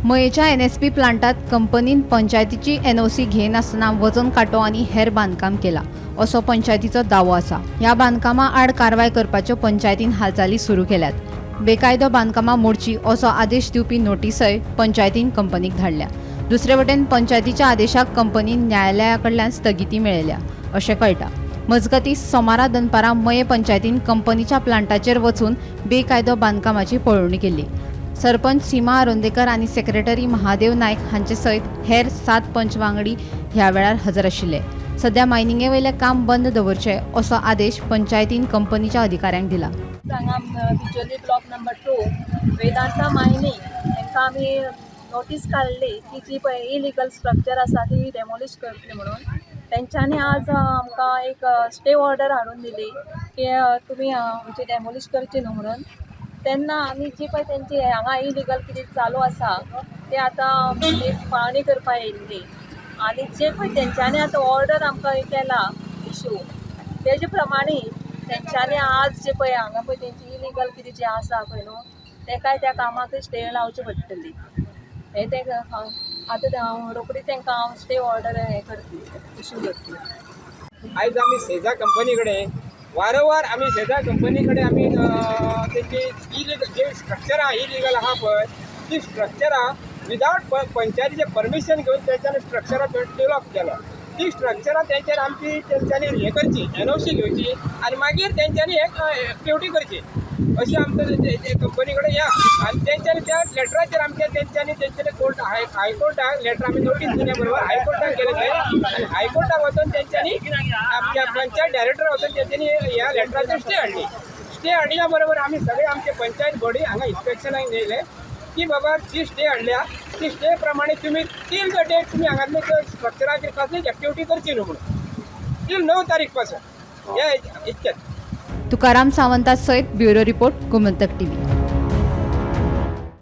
मयेच्या NSP प्लांटात कंपनीन पंचायतीची NOC घेयनासतना वजन कांटो आनी हेर बांदकाम केला असो पंचायतीचो दावो आसा. ह्या बांदकामा आड कारवाय करपाच्यो पंचायतीन हालचाली सुरू केल्यात. बेकायदो बांदकामां मोडची असो आदेश दिवपी नोटीसय पंचायतीन कंपनीक धाडल्या. दुसरे वटेन पंचायतीच्या आदेशाक कंपनीन न्यायालया कडल्यान स्थगिती मेळयल्या अशें कळटा. मजगतीं, सोमारा दनपारां मये पंचायतीन कंपनीच्या प्लांटाचेर वचून बेकायदो बांदकामाची पळोवणी केली. सरपंच सीमा आरोंदेकर आनी सेक्रेटरी महादेव नायक हांचे सयत हेर 7 पंच वांगडी ह्या वेळार हजर आशिल्ले. सध्या मायनिंगे वयलें काम बंद दवरचें असो आदेश पंचायतीन कंपनीच्या अधिकाऱ्यांक दिला. हांगा Bicholim block number 2 Vedanta mining हांकां आमी नोटीस काडली की जी पळय इलिगल स्ट्रक्चर आसा ती डेमोलिश करतली म्हणून. तेंच्यांनी आज आमकां एक स्टे ऑर्डर हाडून दिली की तुमी आमची डेमोलिश करची न्हू म्हणून. तेन्ना आमी जी पळय तेंची हांगा इलिगल कितें चालू आसा ते आतां एक पळोवणी करपा येयल्ली आनी जे पळय तेंच्यांनी आतां ऑर्डर आमकां केला इशू, तेजे प्रमाणे तेंच्यांनी आज जे पळय हांगा पळय तेंची इलिगल कितें जें आसा पळय न्हू, तेकाय त्या कामाक स्टे लावची पडटली. हें तें आतां हांव रोखडी तांकां हांव स्टे ऑर्डर हें करतली, इशू करतली. आयज आमी सेजा कंपनी कडेन वारंवार आमी सेजा कंपनी कडेन आमी तेंची इलिगल जे स्ट्रक्चरां इलिगल आहा पळय, ती स्ट्रक्चरां विदावट पंचायतीचें परमिशन घेवन तेंच्यांनी स्ट्रक्चरां डेवलप केला. ती स्ट्रक्चरां तेंच्यानी आमची तेंच्यांनी हें करची, एनओसी घेवची आनी मागीर तेंच्यांनी हे एक्टिविटी करची अशी आमकां कंपनी कडेन या. आनी तेंच्यांनी त्या लेटराचेर आमच्या तेंच्यांनी तेंच्यांनी कोर्ट हायकोर्टाक लेटर आमी नोटीस दिल्या बरोबर हायकोर्टाक गेले ते आनी हायकोर्टाक वचून तेंच्यांनी आमच्या पंचायत डायरेक्टर वचून तेंच्यांनी ह्या लेटराचेर स्टे हाडली. स्टे हाडल्या बरोबर आमी सगळे आमचे पंचायत बॉडी हांगा इन्स्पेक्शनाक येयले की बाबा जी स्टे हाडल्या ती स्टे प्रमाणे तुमी टील the date तुमी हांगातले स्ट्रक्चराचेर कसलीच एक्टिविटी करची न्हू म्हणून, टील 9 तारीख पासून. हे इतकेच. तुकाराम सावंता सयत ब्युरो रिपोर्ट, गोमंतक टीव्ही.